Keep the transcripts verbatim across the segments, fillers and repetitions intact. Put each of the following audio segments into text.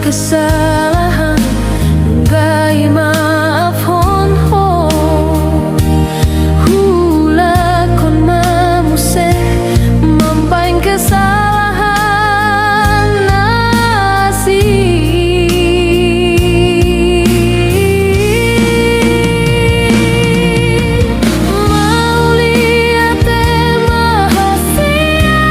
Kesalahan nunga dimaafhon Ho. Ulakhon ma muse mambaen kesalahan na asing. Mauliate ma hasian,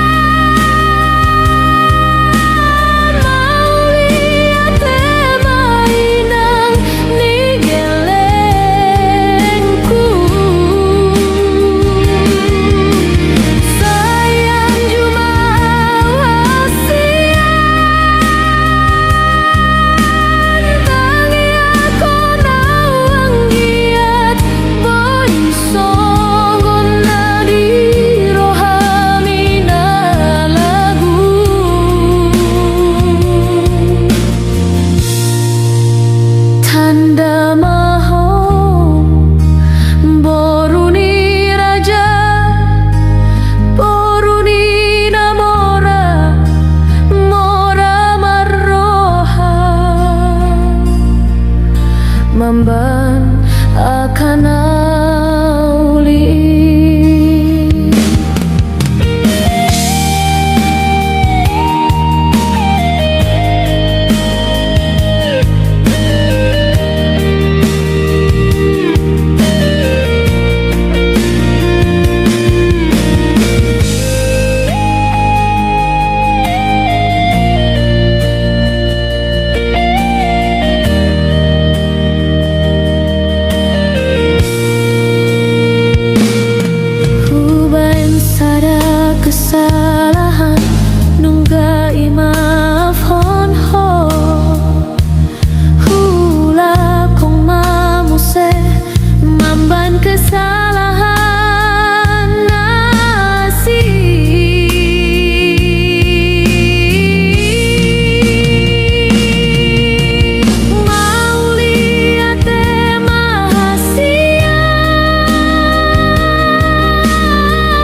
mauliate ma inang ni gellengku. Sai anju ma au hasian, tangiangkon au anggiat boi songon na di rohami na lagu. Tanda ma ho boru ni raja, boru ni na mora, mora marroha, mambaen angka na uli. Hubaen sada kesalahan nunga dimaafhon Ho. Ulakhon ma muse mambaen kesalahan na asing. Mauliate ma hasian,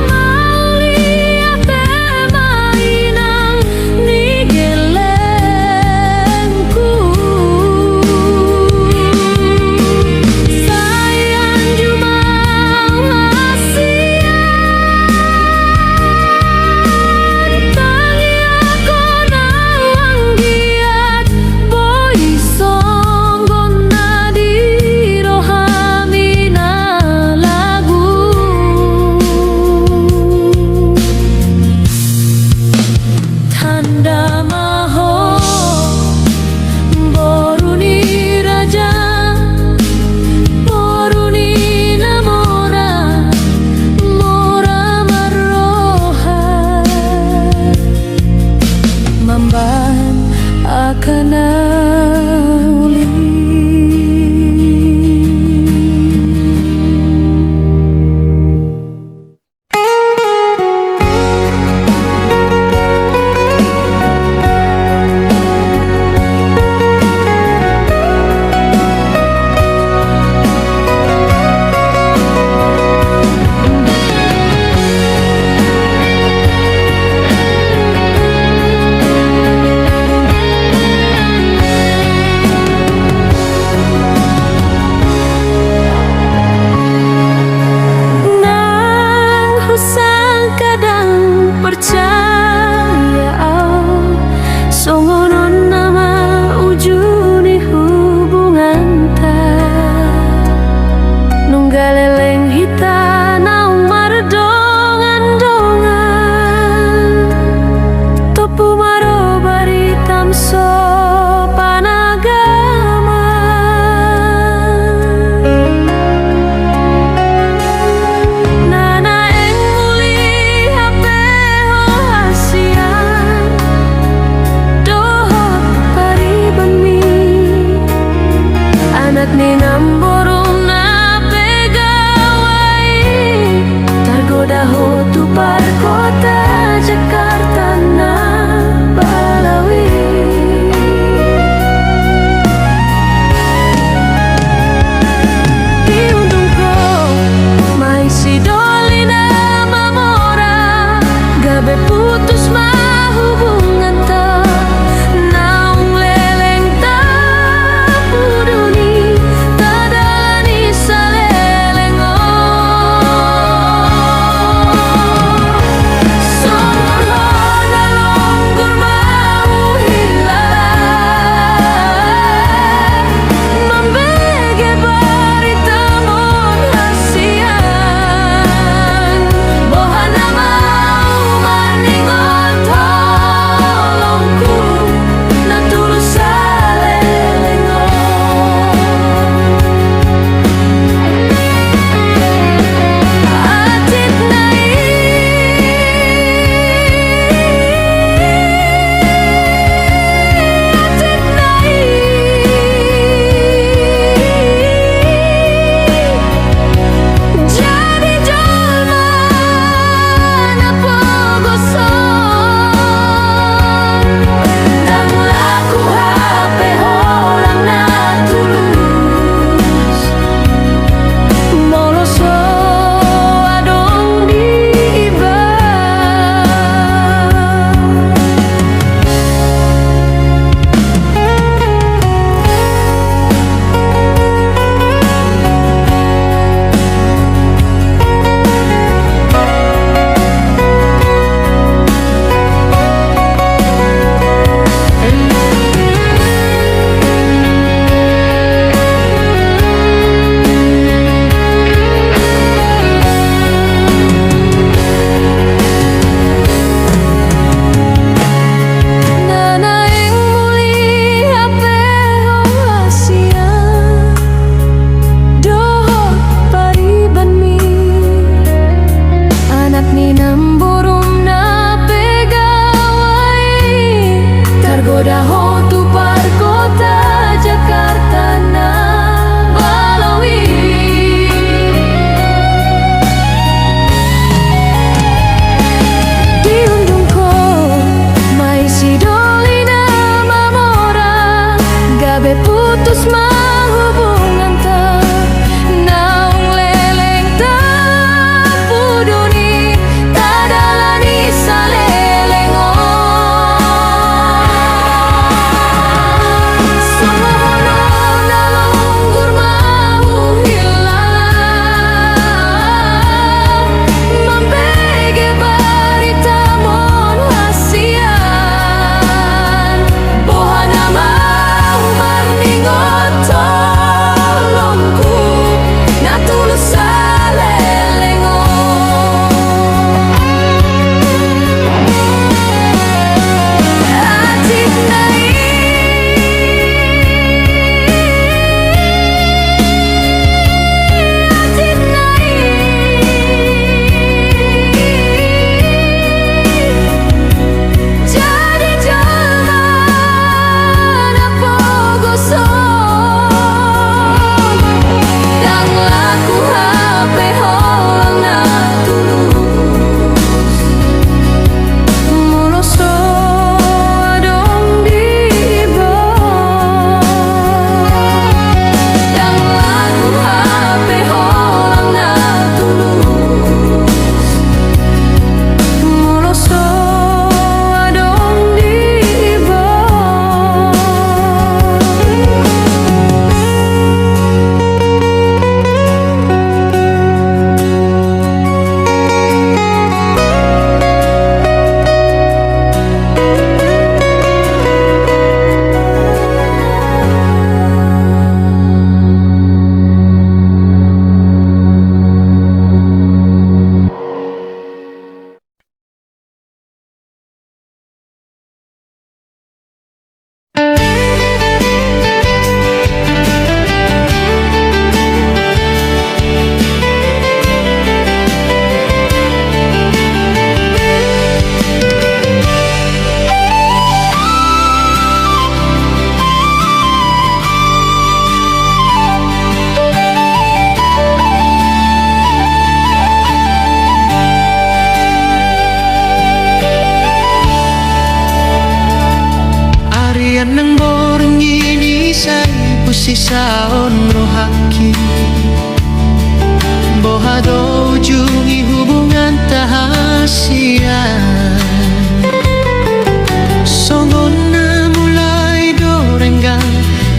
mauliate sisaon rohangki. Boha do ujung ni hubunganta hasian? Songon na mulai do renggang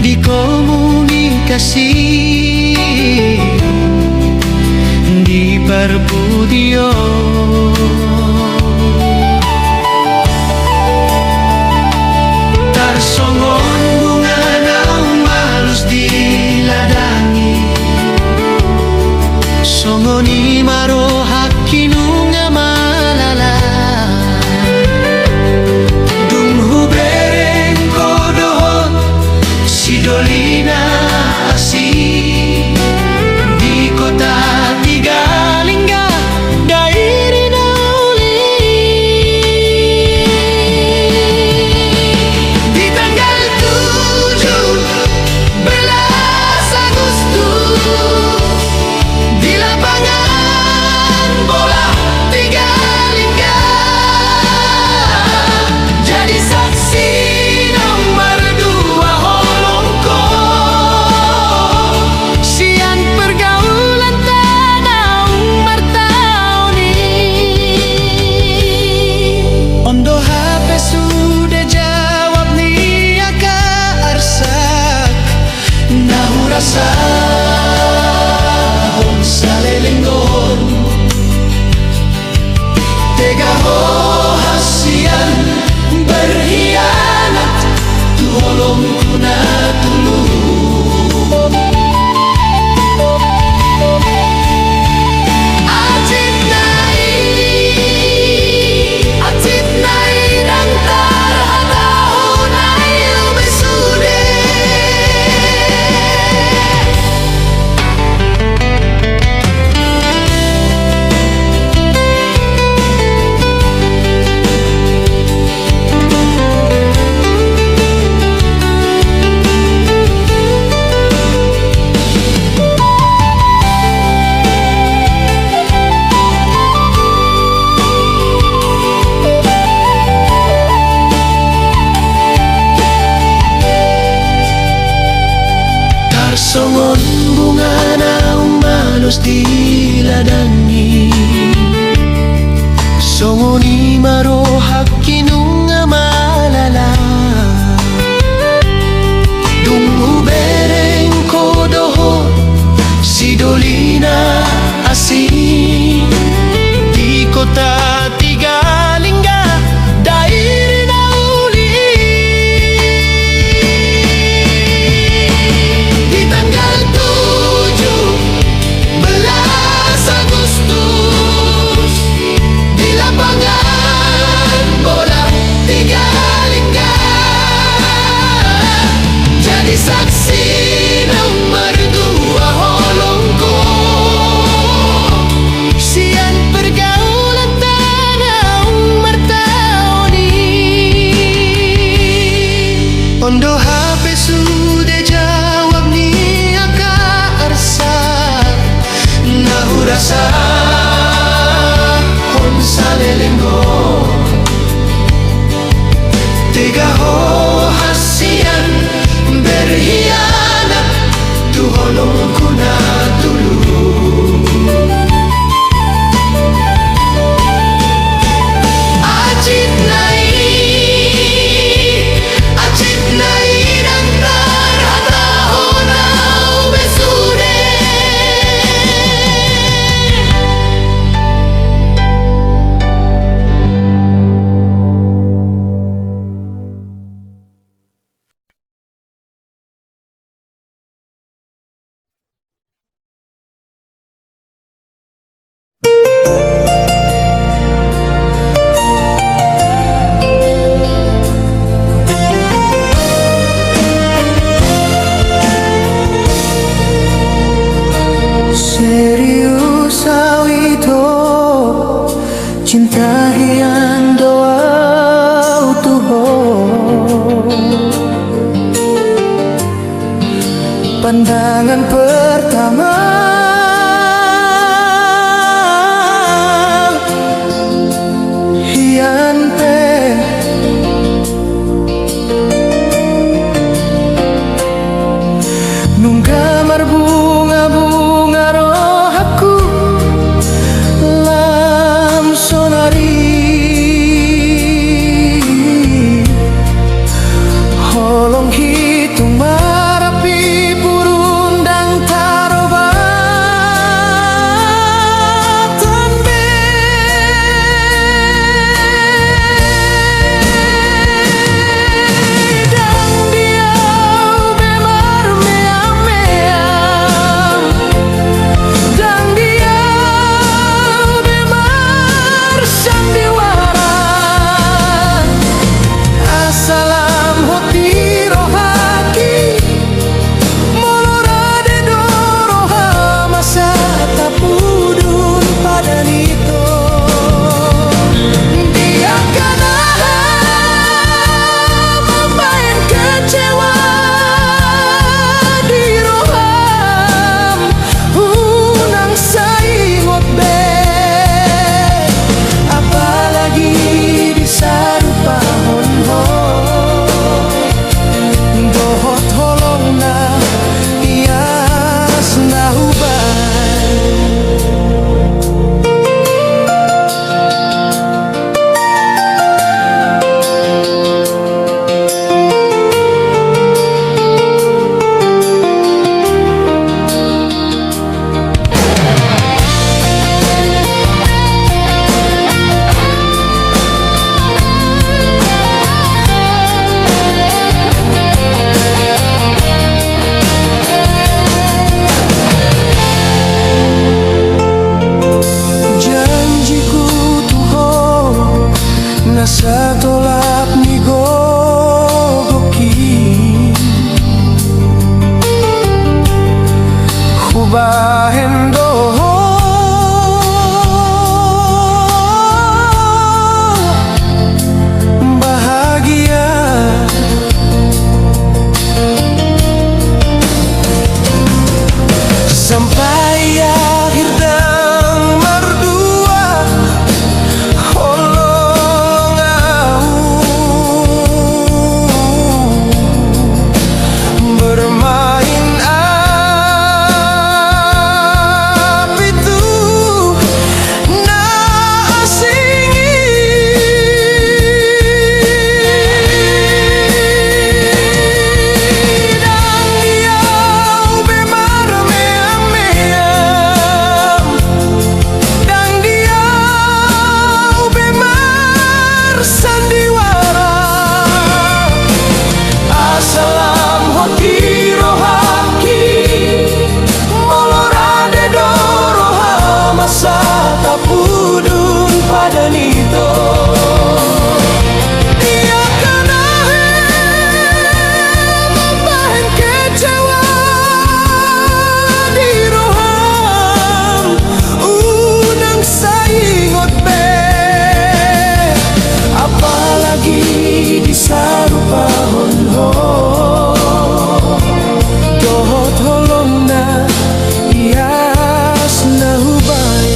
di komunikasi di parpudi on. Tarsongon bunga naung malus di ladang i, songon i ma rohangki nunga malala. Dung hubereng ho dohot sidoli na asing di kota Tiga Lingga, Dairi na uli. Di tanggal tujuh belas Agustus, di lapangan bola Tiga Lingga, jadi saksi nomor dua holongku sian pergaulan tanaung martaon i. On do hape sude jawab ni angka arsak na hurasahon saleleng on. Tega ho hasian berhianat tu holongku na tolu. Ajit nai, ajit nai ndang tarhatahon ai ube sude. Tarsongon bunga naung malus di ladang i, songon i ma rohangki nunga malala. Dung hubereng ho dohot sidoli na asing di kota Tiga Lingga, Dairi na uli. Di tanggal tujuh belas Agustus, di lapangan bola Tiga Lingga, jadi saksi nomor dua holongku sian pergaulan tanaung martaon i. On do hape sude jawab ni angka arsak na hurasahon saleleng on. Tega ho hasian berhianat tu holongku na tolu. Ajit nai, ajit nai ndang tarhatahon ai ube sude. Serius au ito, cinta hian do au tu ho. Pandangan pertama hian pe Satolap ni gogok i hubahen do ho bahagia. Sampai akhir ndang mardua holong ahu bermain api tu na asing i. Ndang dia au be marmeam-meam, ndang dia au be marsandiwara. Asa lam hot di rohangki, molo rade do roham asa tapudun padan i. Ia kana he mambahen kecewa di roham, unang sai ingot be, apalagi disarupahon ho dohot holong na ias na hubahen.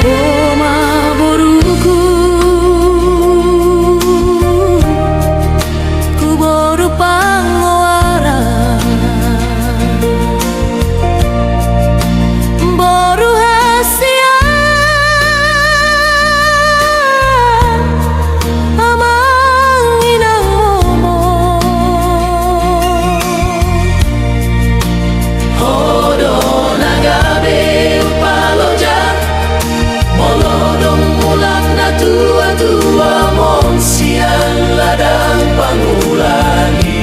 Ho ma boruku, tu boru panggoaran, boru hasian, amang inang momon. Ho do na gabe umpaloja, molo dung mulak na tua-tua mon sian ladang pangulang i.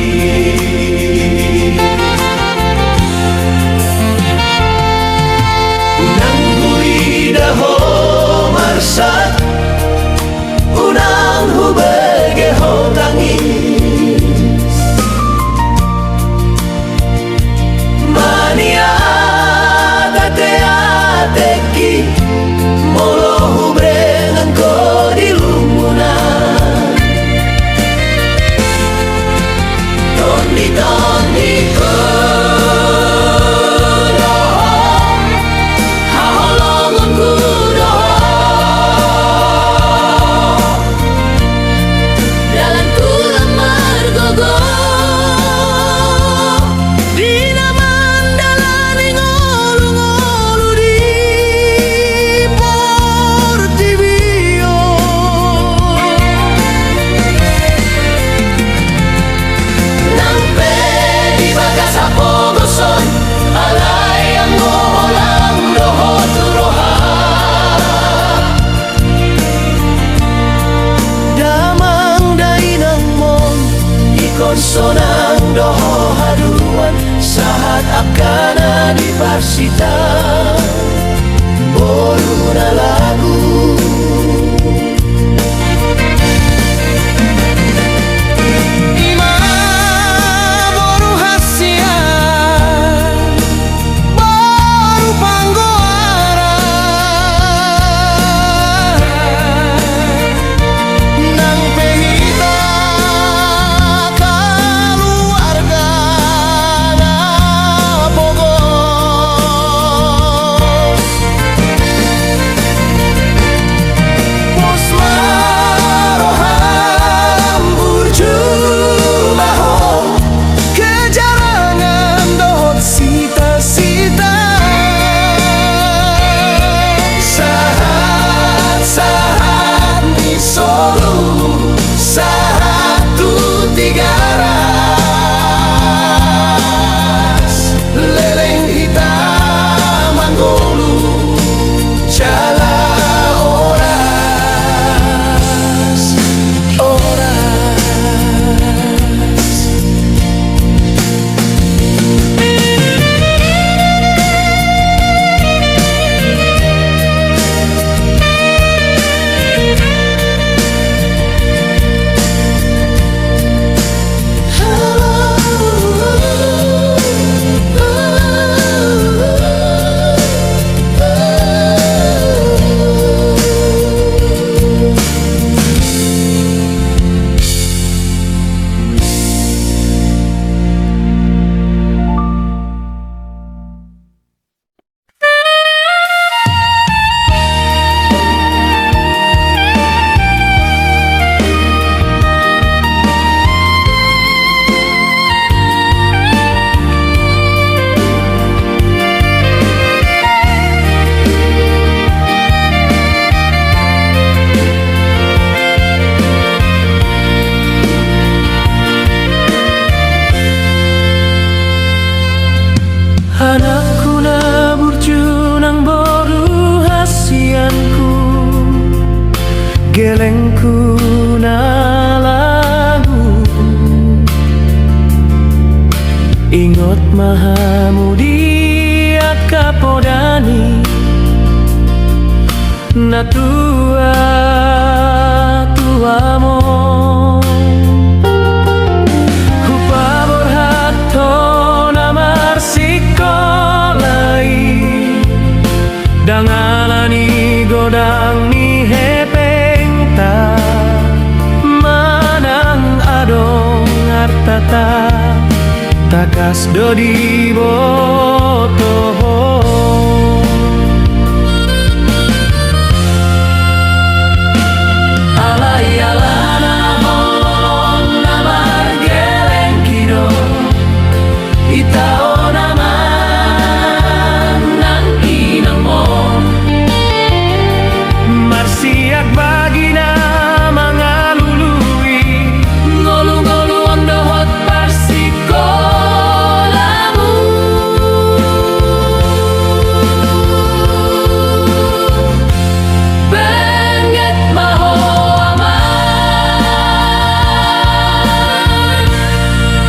Unang huida ho marsat, unang hubege ho tangis. Maniat ate-ateki molo hubrengan ho di lunggunan. Tondi-tondingku do ho, haholongonku do ho, dalanku lam margogo di na mandalani ngolu-ngolu di portibi on. Nang pe di bagasan pogoson, alai anggo holang do ho tu roha. Damang dainang mon, ingkon sonang do ho haduan, sahat angka na di parsita boru na lagu. I ma boru hasian, boru panggoaran, nang pe hita kaluarga na pogos. ma hamu di angka poda ni natuatuam on. Hupaborhat ho na marsikola i, ndang ala ni godang ni hepengta manang adong artata, tangkas do diboto ho. Alai alana holong na margelengki do, ita on amang nang inangmon. Marsiak bagina mangalului, ngolungolu on dohot parsikolamu. Benget ma ho amang,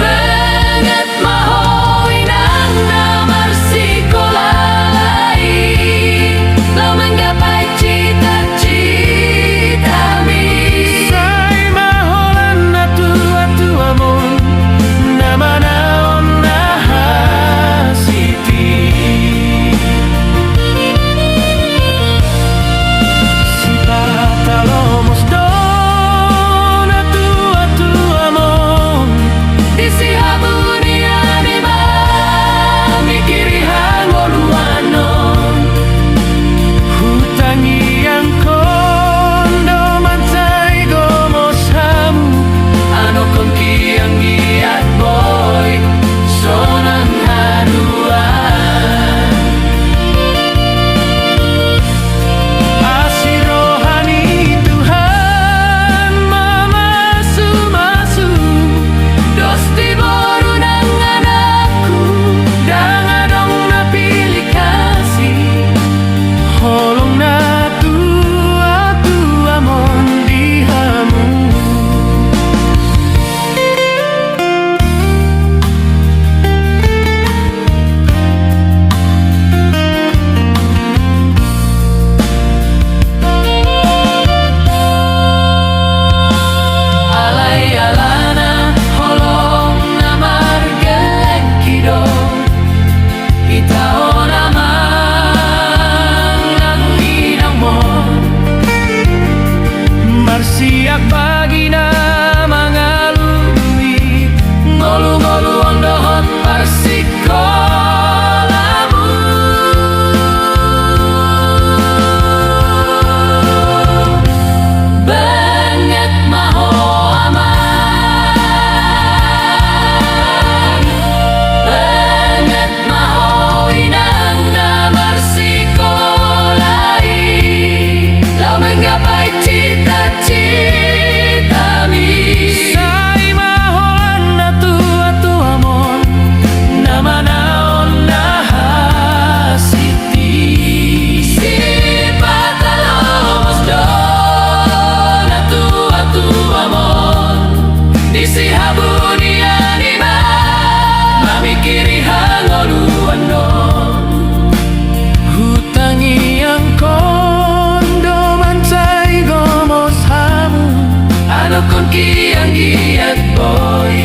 benget ma ho inang na marsikola i, laho manggapai cita-citami. Sai ma holan natuatuam on na manaon na hasiti. Sipata lomos do natuatuam on, disi habunian i ma mikiri hangoluan on. Hutangiangkon do mansai gomos hamu, anokkon kianggiat boi sonang haduan. Asi roha ni Tuhan mamasumasu, dos di boru nang anakku, ndang adong na pilih kasih, holong natuatuam on di hamu. Alai alana holong na margelengki do, ita on amang nang inangmon. Marsiak bagina mangalului, ngolungolu on dohot parsikolamu. Benget ma ho amang, benget ma ho inang na marsikola i, laho manggapai cita-citami. Sai ma holan natuatuam on na manaon na hasiti. Sipata lomos do natuatuam on, disi habunian i ma mamikiri hangoluan on. Hutangiangkon do mansai gomos hamu, anokkon kianggiat boi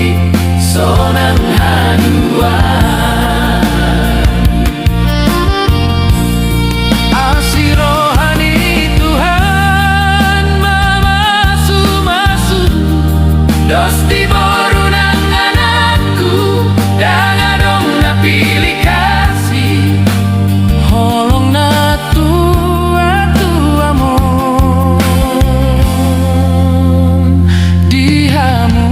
sonang haduan. Asi roha ni Tuhan mamasumasu, dos di boru nang anakku, ndang adong na pilih kasih, holong natuatuam on di hamu.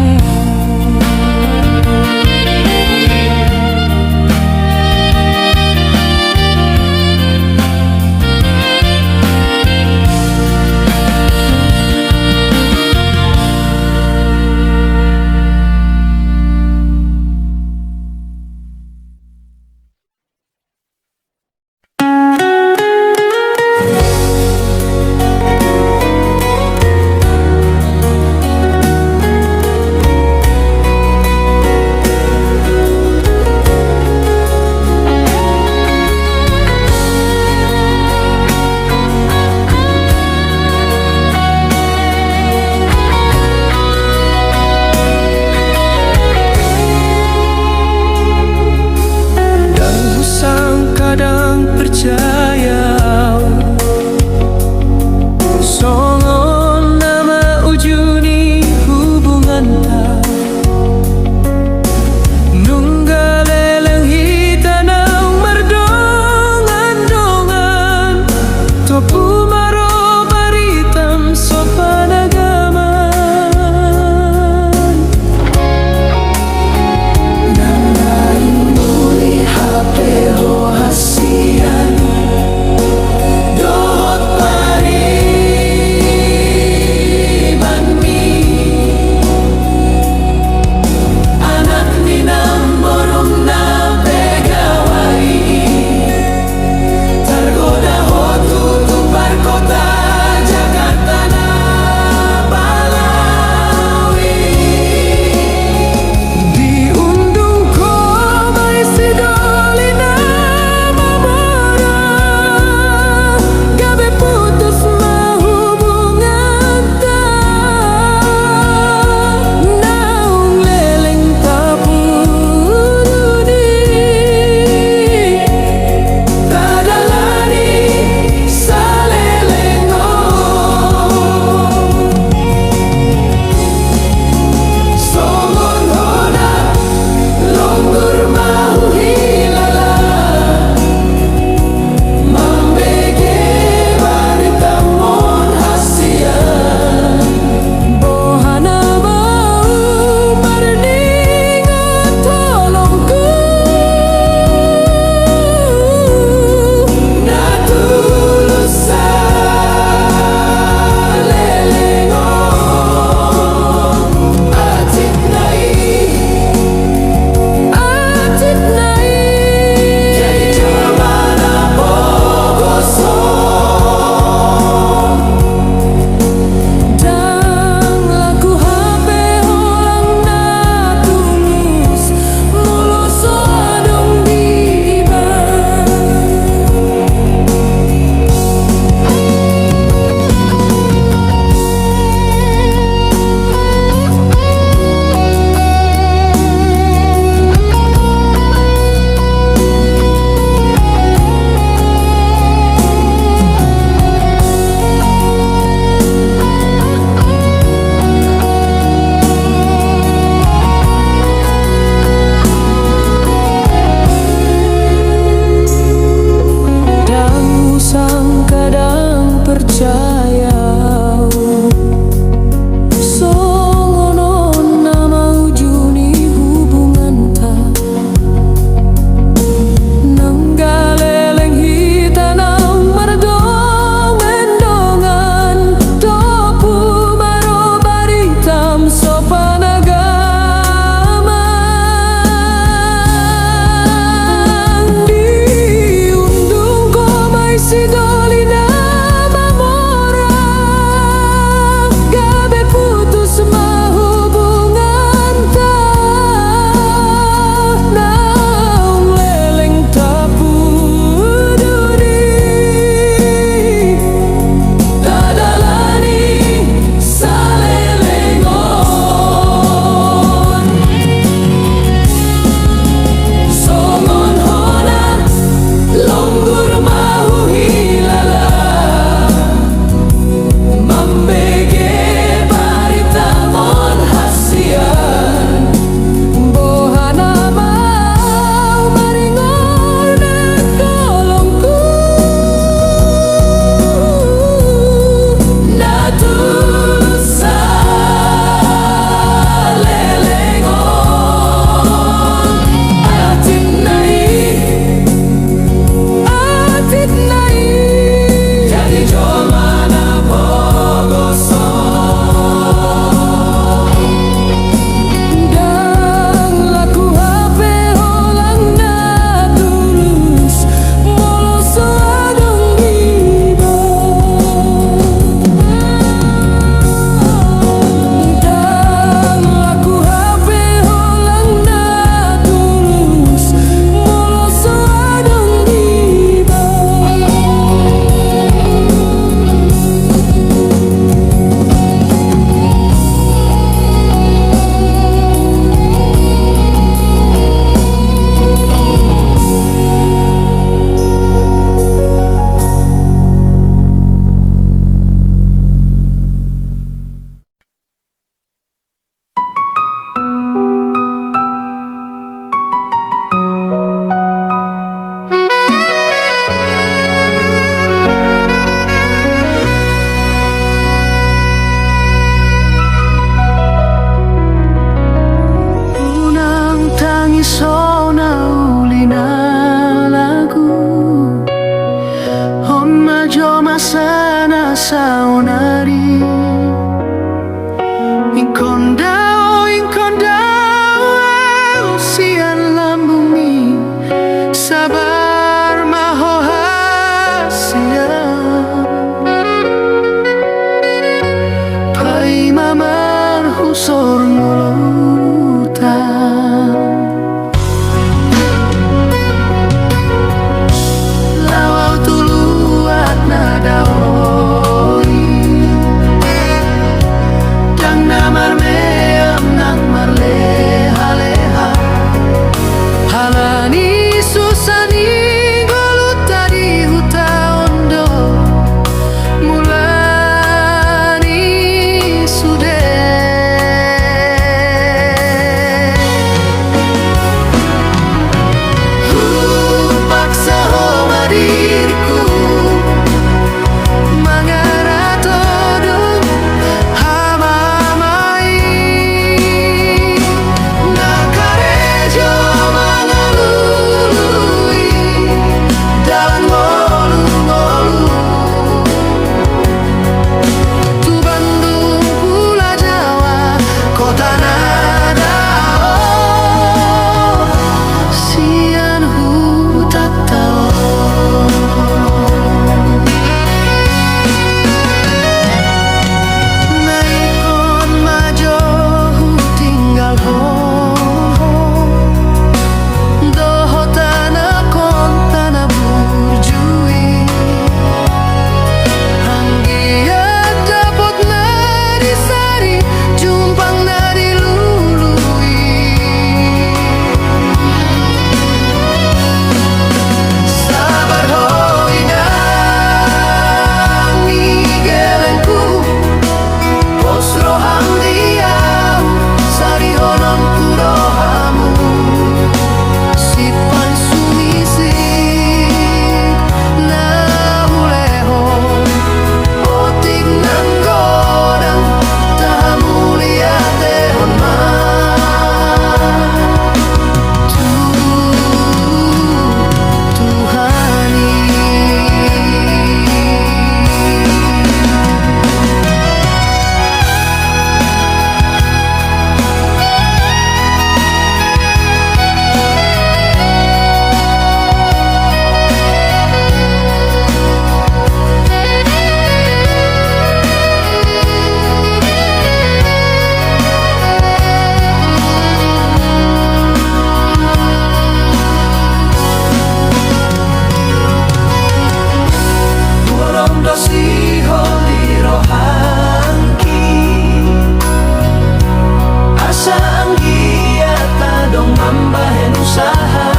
Dong mambahen usaha,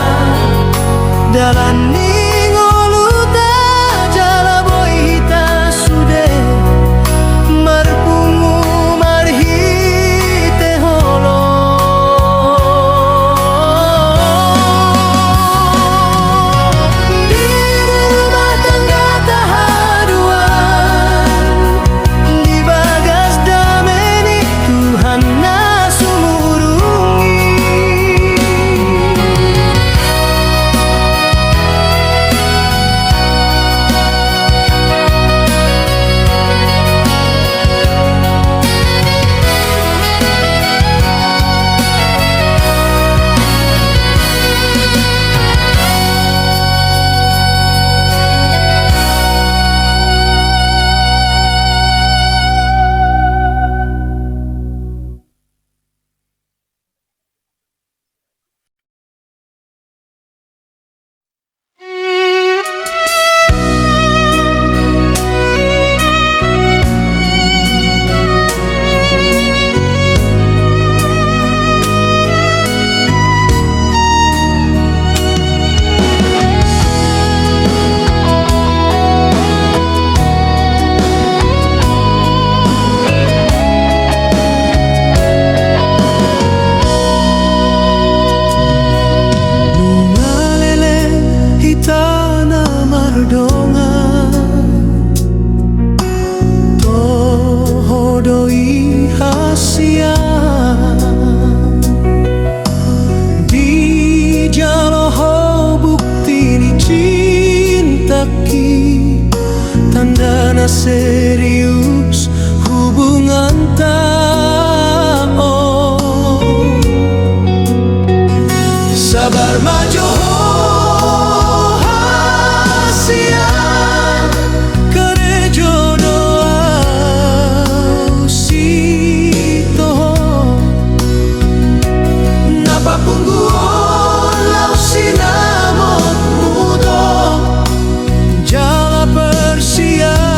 dalan ni ngoluta jala boi hita sude marpungu marhite holong. Di rumah tangga ta haduan, di bagas dame ni Tuhan na sumurung i. Nunga leleng hita na mardongan, toho do i hasian. Dijalo ho bukti ni cintangki, tanda na serius hubunganta on. Sabar ma jo ho hasian, karejo do au sitohot, na papunguon laos sinamotmu do, jala persiapan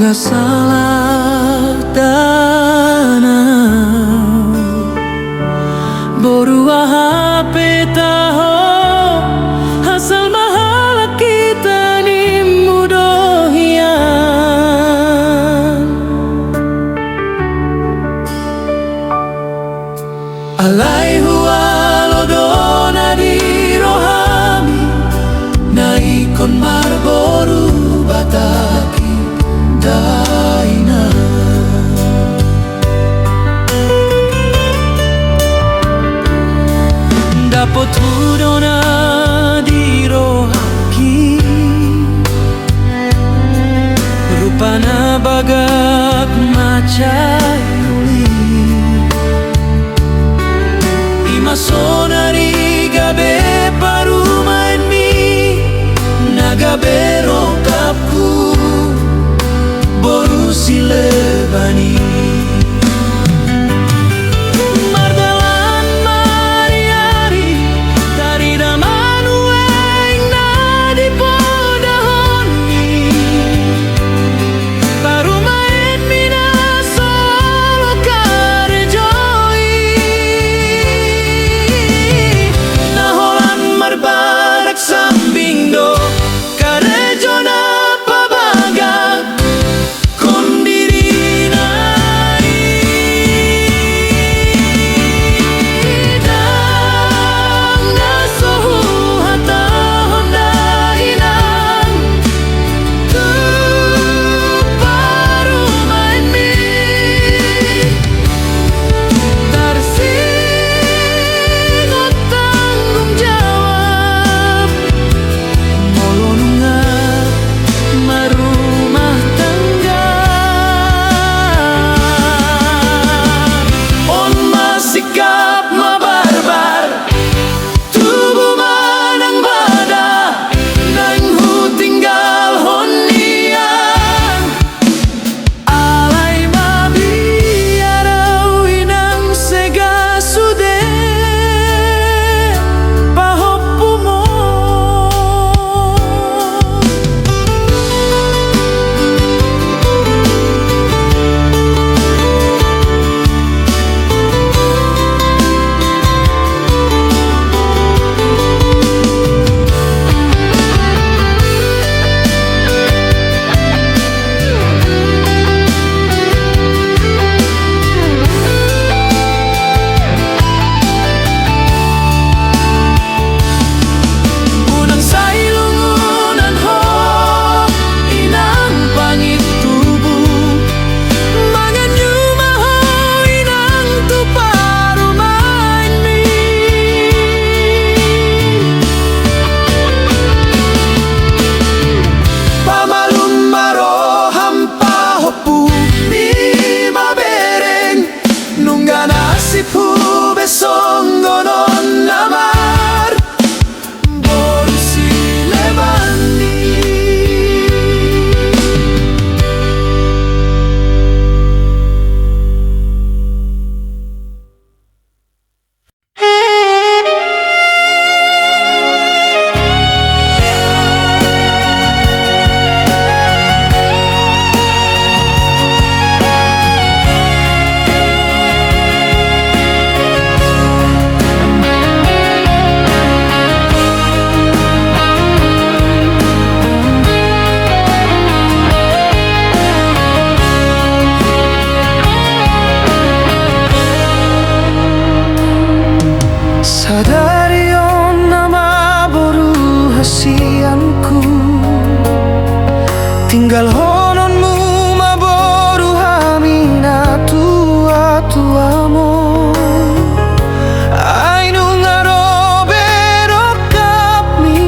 Salah tanau, boru, aha pe taho, asal ma halak hita nimmu do hian. Alai hualo do na di rohami, na ingkon marboru Batak i dainang. Dapot hu do na di rohangki, rupana bagak mansai uli. I ma sonari gabe parumaenmi, na gabe rongkapku, boru Sileban i. Mardalan ma di ari, tarida ma nuaeng na dipodahonmi. Parumaenmi na so olo karejo i, na holan marbarak sambing do karejo na pabagak kon dirina i. Ndang na so huhatahon dainang tu parumaenmi, tarsingot tanggung jawab molo nunga marumah tangga. On ma sikap ma barbar, tubu ma nang bada, naeng hutinggalhon nian. Alai mabiar au inang sega sude pahompumon. Unang sai lungunan ho inang pangintubu, mangan juma ho inang tu parumaenmi. Pamalum ma roham pahompumi ma bereng, nunga nasibhu be songon on na marboru Sileban i. Sadari on ama boru hasianku, tinggalhononmu ma boru hami na tuatuamon. Ai nunga ro be rongkapmi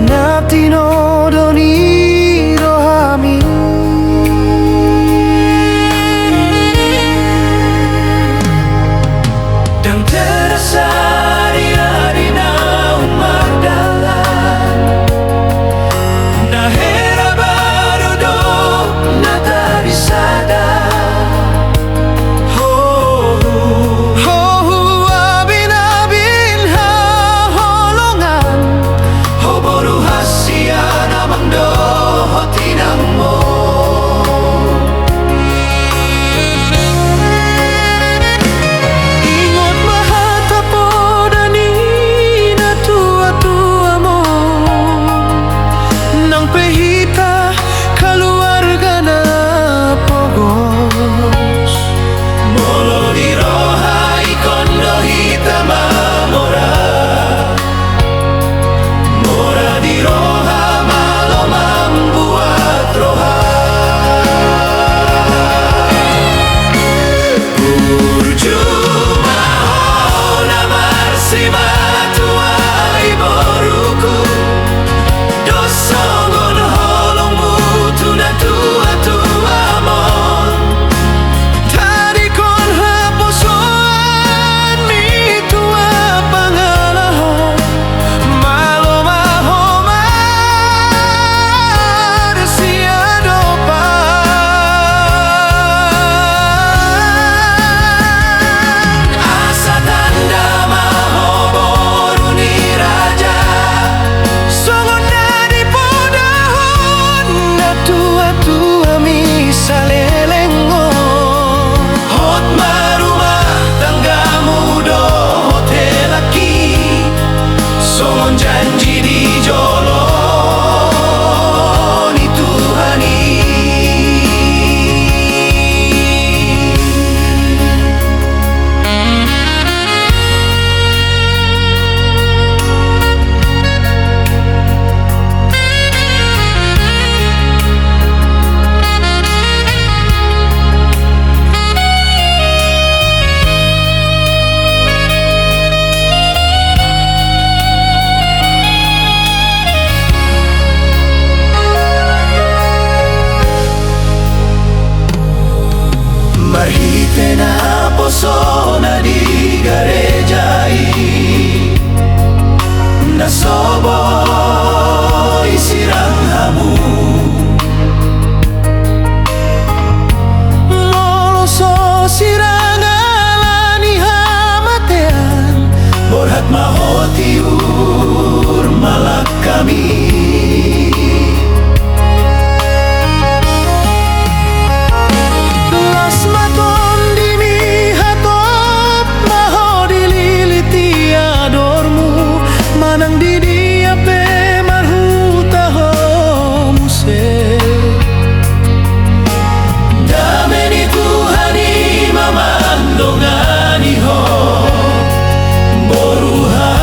na tinodo ni rohami. Ndang terasa di ari naung mardalan, na he sirang hamu. Molo so sirang ala ni hamatean, borhat ma ho tiur malak hami. Las ma tondimi, hatop ma ho dilili tiadormu, manang di dia pe marhuta ho muse. Dame ni Tuhan i ma mandongani ho, boruha.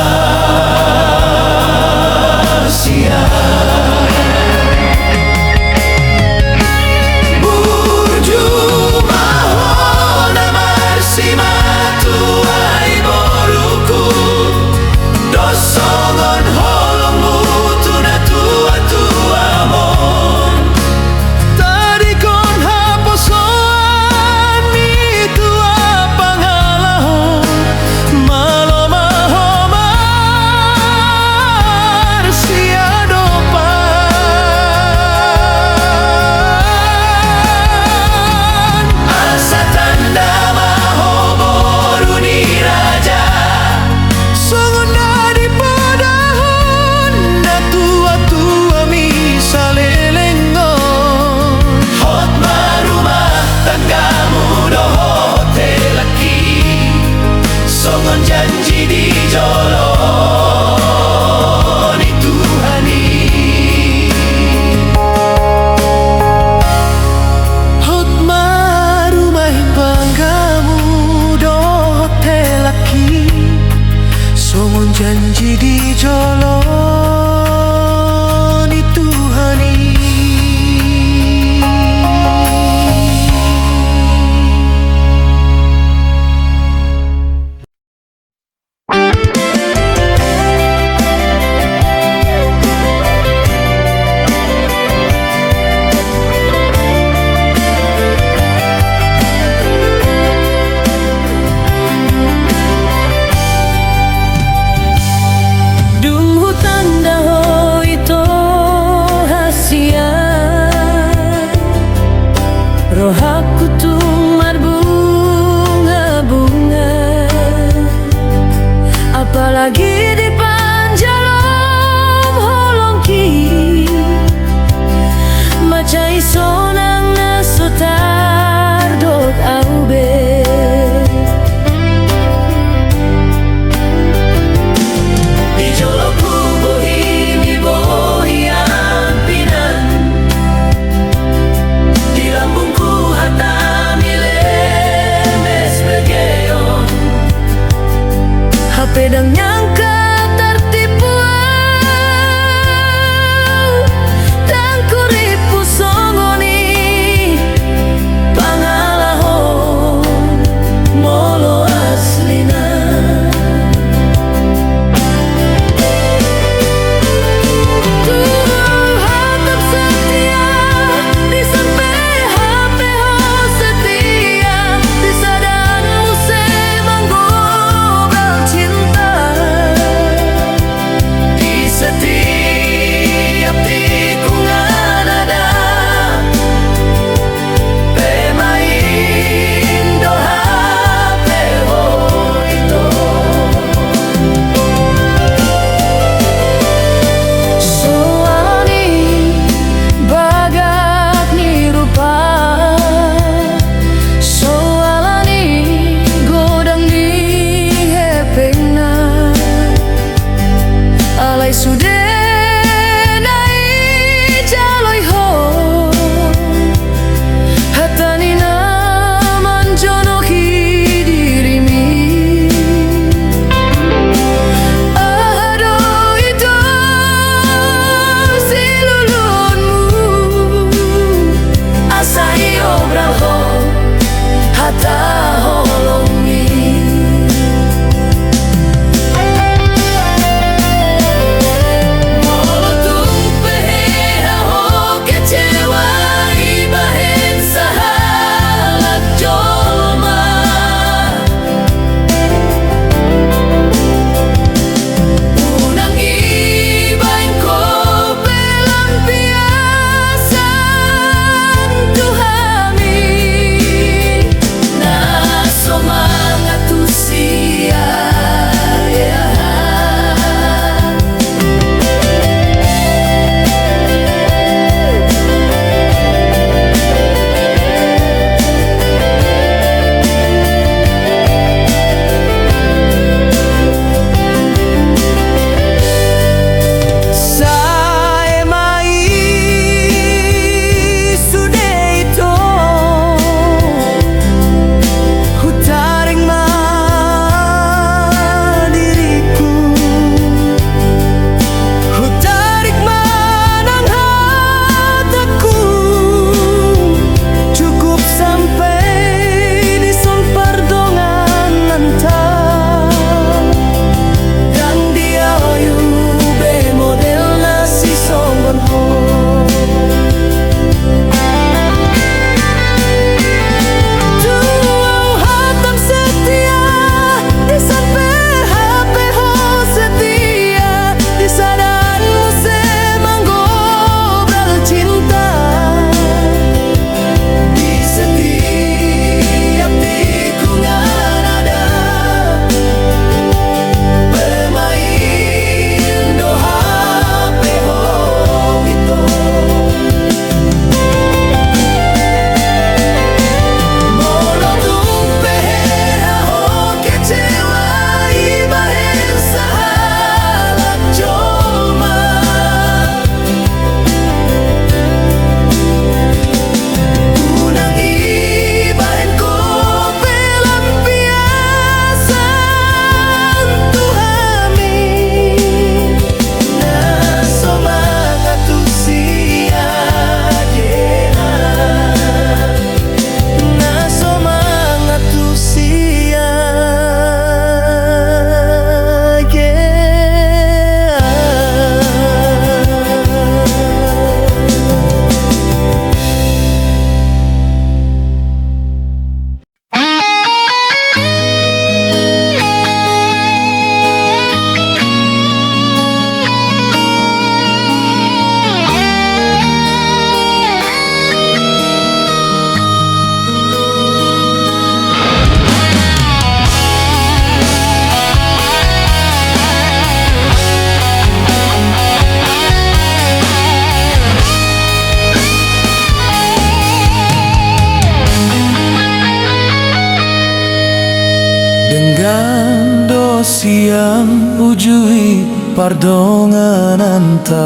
Sian uju i pardongananta,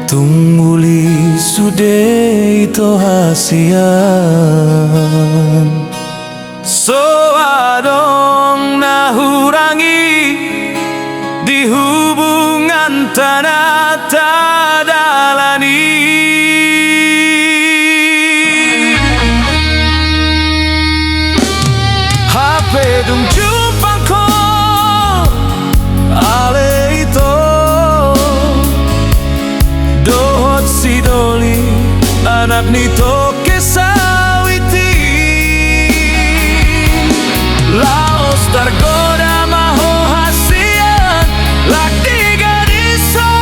tung uli sude ito hasian. So adong na hurangi di hubunganta na tadalani. Hape dung jumpang ho ale ito dohot si Doli, anak ni Toke Sawit i, laos targoda ma ho hasian, lak di gadisho.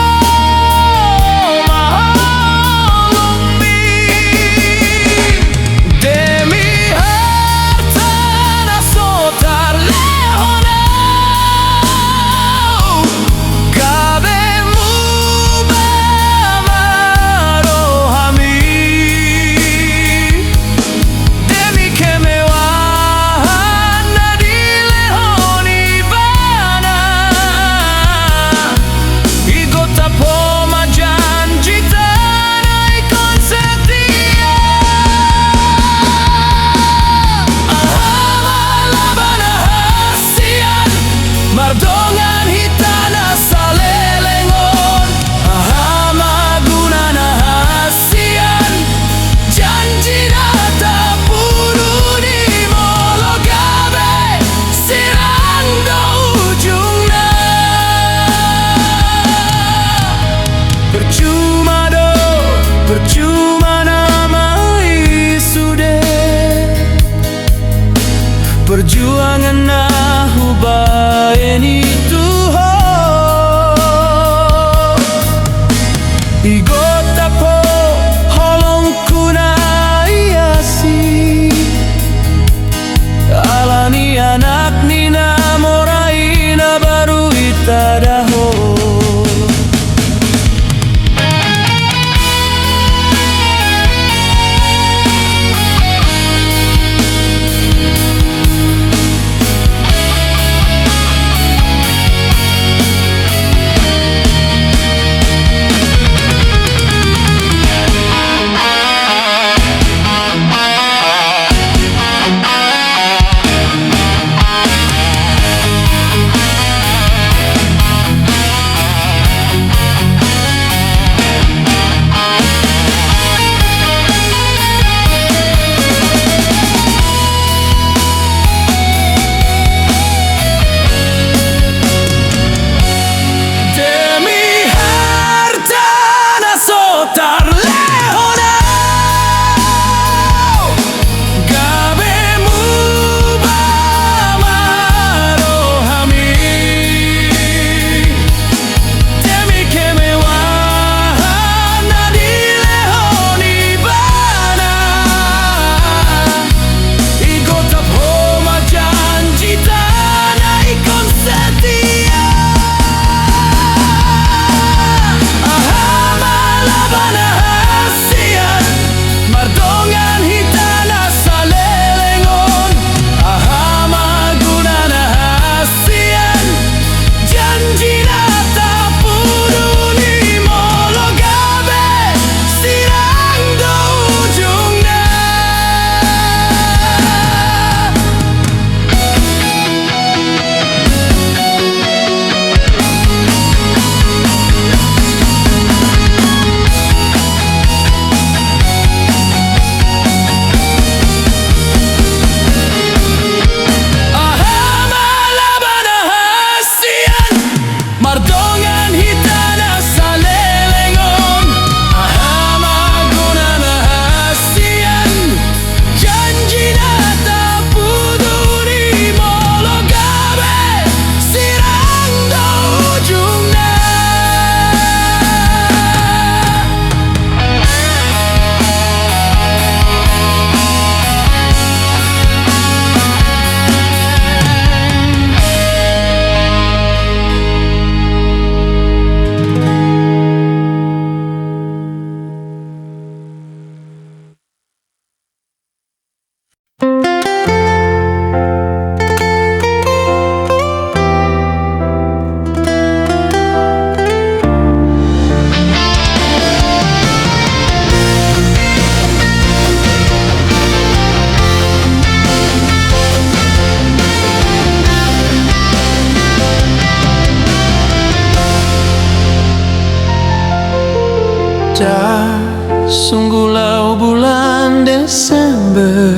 Sungguh laho bulan Desember,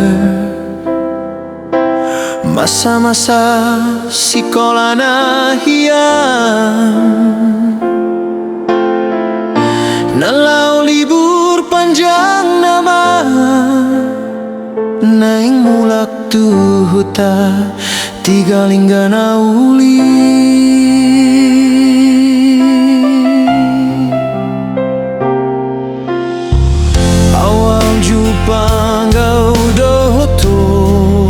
masa-masa sikola na hian, na laho libur panjang nama, naeng mulak tu huta Tiga Lingga na uli. Awal jumpa au dohot ho,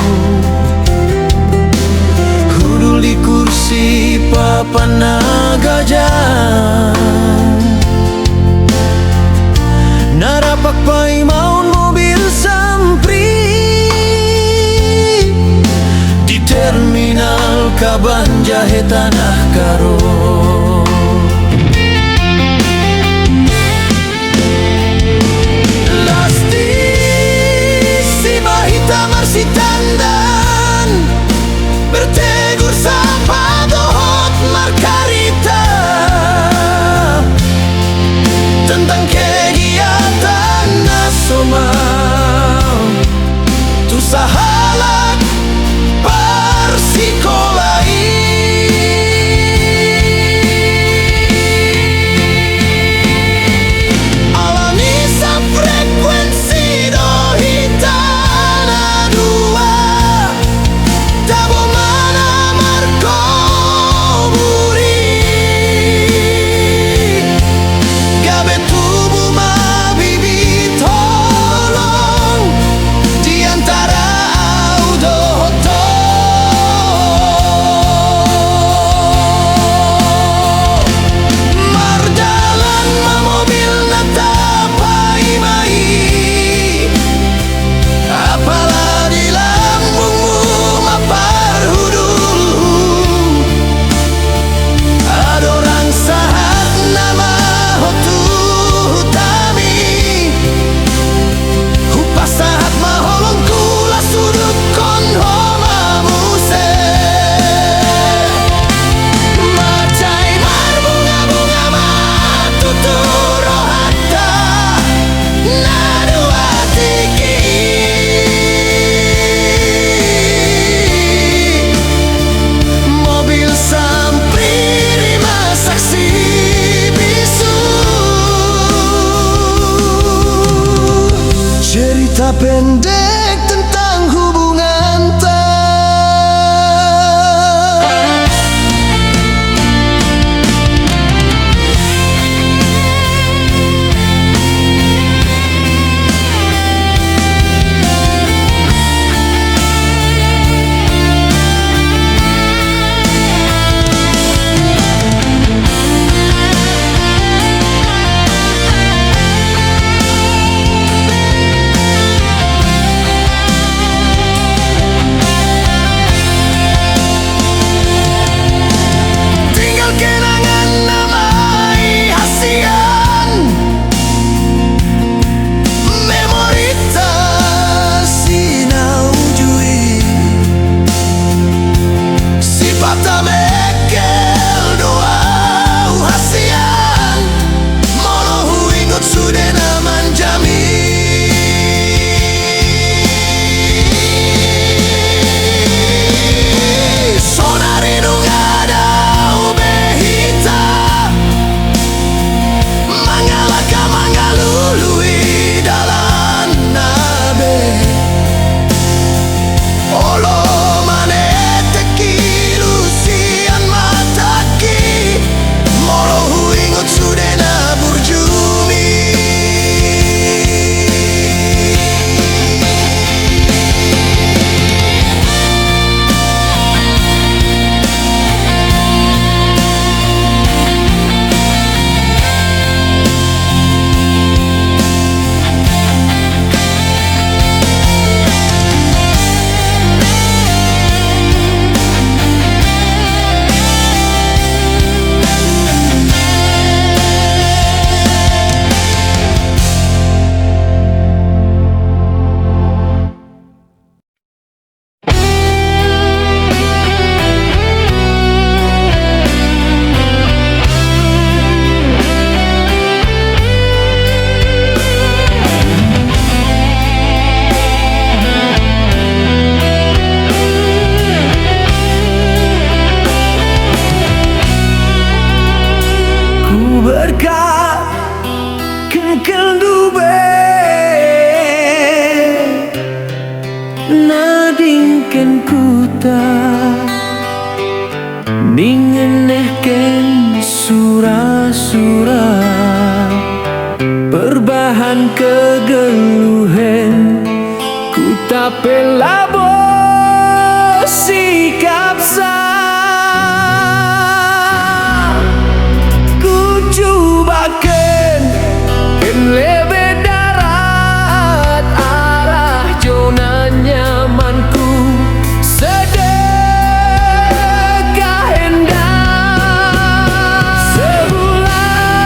hudul di kursi papan na gajang, na rap paimaon mobil Sampri di terminal Kabanjahe Tanah Karo. Las disi ma hita marsitandan, bertegur sapa dohot marcarita tentang kegiatan na somal tu sahalak parsikola i. Alani safrekuensi do hita na dua, tabo ma na markobur i, gabe tubu ma bibit holong di antara au dohot ho. Mardalan ma mobil na tapaima i, apala di lambungmu ma parhudulhu. Adong sahat nama ho tu hutami, hupasahat ma holongku laos hudukhon ho ma muse. Mansai marbungabunga ma tutu rohanta na dua tingki i. Mobil Sampri i ma saksi bisu cerita pendek tentang hubunganta. Arga kengkel do be na dingken huta, ningenehken sura-sura, perbahan kegeluhen, huta pe labo sikap sa. Hucubaken, ken lebe darat arah jou na nyamanku, sedekah enda. Sebulan,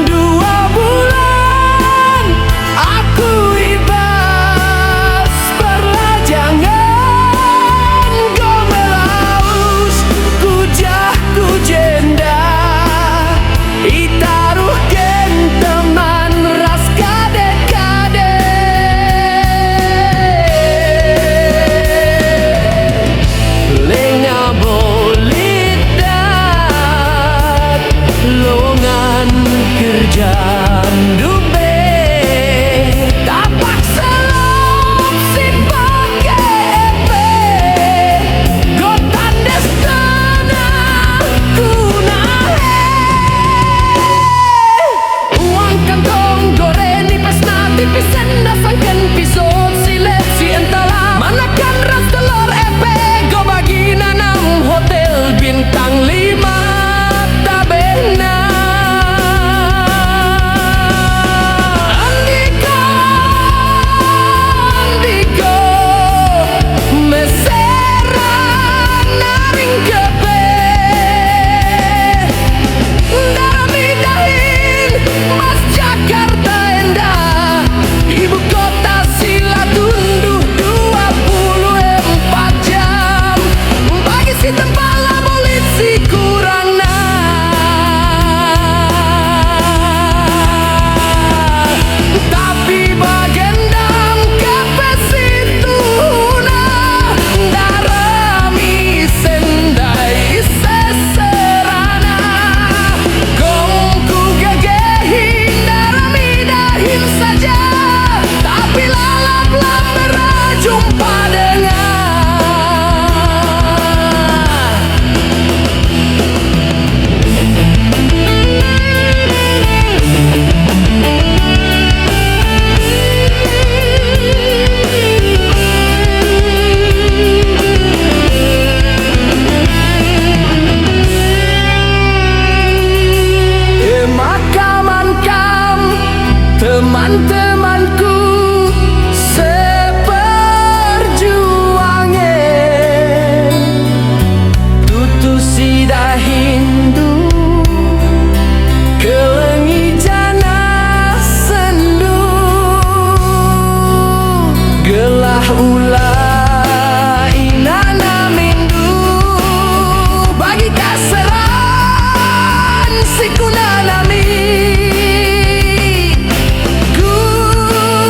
dua bulan, aku ibas parlajangan, gomel aus, kujah kujenda, itaruhken teman ras kade-kade. Lenga bolit dat, longan kerja do be, tapaksa lop sipake epe, gotan des tanahku na he. Uang kantong, gore ni pes na tipis enda, sangken pisot silep si entalam, manakan ras telor epe, gobagi nanam hotel bintang lima tabena. Andika, andika, meseran na ringkot pe, daromi dahin, mas Jakarta enda, ibu kota sila tunduh dua puluh empat jam, bagi si tempat la bolit sikurangna. Tapi bagendang kepe situhuna, daromi sendai seserana. Gong kugegehi daromi dahin saja, tapi lalap lam berjumpa dengan. Emakaman kam, teman-temanku seperjuangen. Tutu sidahin do, kelengi jana sendu, gelah ula ina na mindu, bagi kaseran sikuna nami.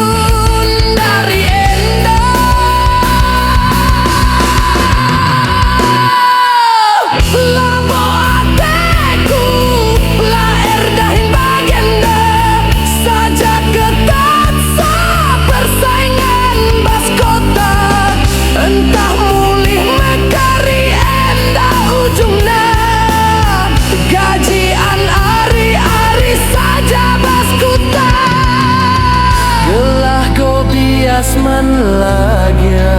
Gundari enda. Labo ateku, la erdahin bagenda, saja ketat sa persaingan bas kota, entah mulih mekari enda ujungna, gajian ari-ari saja bas kuta. Gelah go bias manlagia,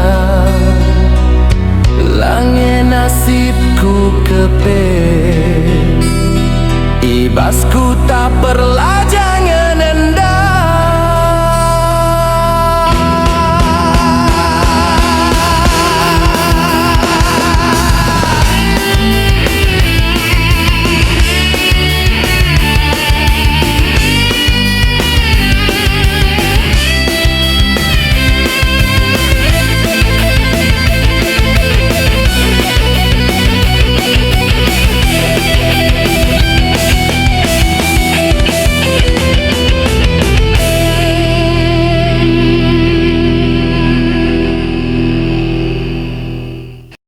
lange nasibku kepe, ibas kuta perlaja